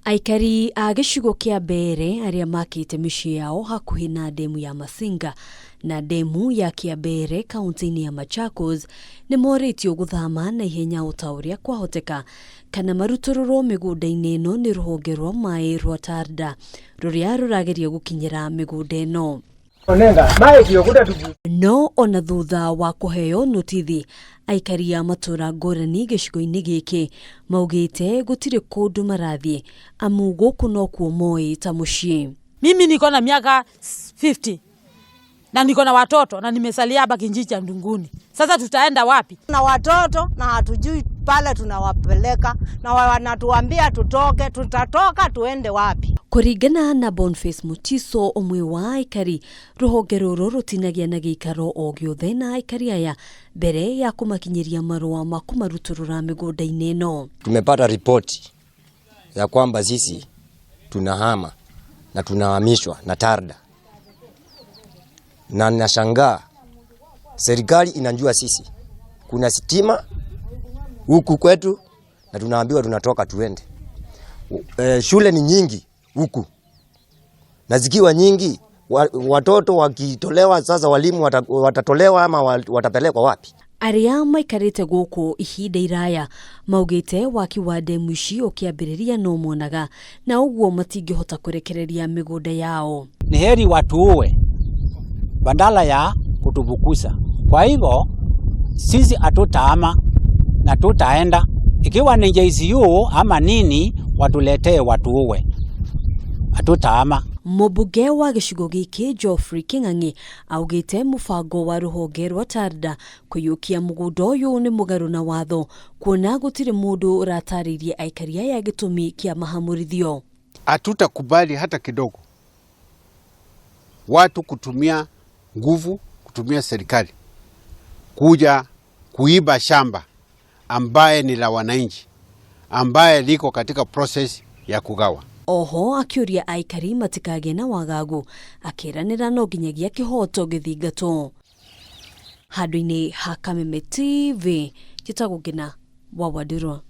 Aikari a gĩcigo kĩa Mbeere arĩa makĩte mĩciĩ yao hakuhĩ na ndemu ya Masinga na ndemu ya Kĩambeere kaunti-inĩ ya Machakos nĩ morĩtio gũthama na ihenya o ta ũrĩa kwahoteka kana marutũrũrwo mĩgũnda-inĩ ĩno nĩ rũhonge rwa maĩ rwa Tarda rũrĩa rũrageria gũkinyĩra mĩgũnda ĩno. No ona thutha wa kũheo notithi, aikari a matũra ngũrani gĩcigo-inĩ gĩkĩ maugĩte gũtirĩ kũndũ marathiĩ amu gũkũ nokuo moĩ ta mũciĩ. Mimi niko na miaka 50 na niko na watoto na nimesalia hapa kijiji cha Ndunguni. Sasa tutaenda wapi? Na watoto na hatujui pale tunawapeleka, na wanatuambia tutoke, tutatoka tuende wapi? Kũringana na Boniface Mutiso ũmwe wa aikari, rũhonge rũrũ rũtinagia na gĩikaro o gĩothe na aikari aya mbere ya kũmakinyĩria marũa ma kũmarutũrũra mĩgũnda-inĩ ĩno. Tumepata ripoti ya kwamba sisi tunahama na tunahamishwa na Tarda, na nashangaa serikali inajua sisi kuna stima huku kwetu na tunaambiwa tunatoka tuende. Shule ni nyingi huku na zikiwa nyingi watoto wakitolewa sasa, walimu watatolewa ama watapelekwa wapi? Arĩa maikarĩte gũkũ ihinda iraya maugĩte waki wa ndemu ici ũkĩambĩrĩria no monaga na ũguo matingĩhota kũrekereria mĩgũnda yao. Ni heri watuue badala ya kutufukuza. Kwa hivyo sisi hatutahama na tutaenda, ikiwa ni JCU ama nini, watuletee watuue, hatutahama. Mũmbunge wa gĩcigo gĩkĩ Geoffrey King'ang'i augĩte mũbango wa rũhonge rwa Tarda kũiyũkia mũgũnda ũyũ nĩ mũgarũ na watho kuona gũtirĩ mũndũ ũratarĩirie aikari aya gĩtũmi kĩa mahamũrithio. Hatutakubali hata kidogo watu kutumia nguvu, kutumia serikali kuja kuiba shamba ambaye ni la wananchi, ambaye liko katika process ya kugawa. Oho akĩũria aikari matikagĩe na wagagu akĩranĩra no nginyagia kĩhoto gĩthingatwo. Handũ-inĩ ha Kameme TV, njĩtagwo Ngina wa Wandirwa.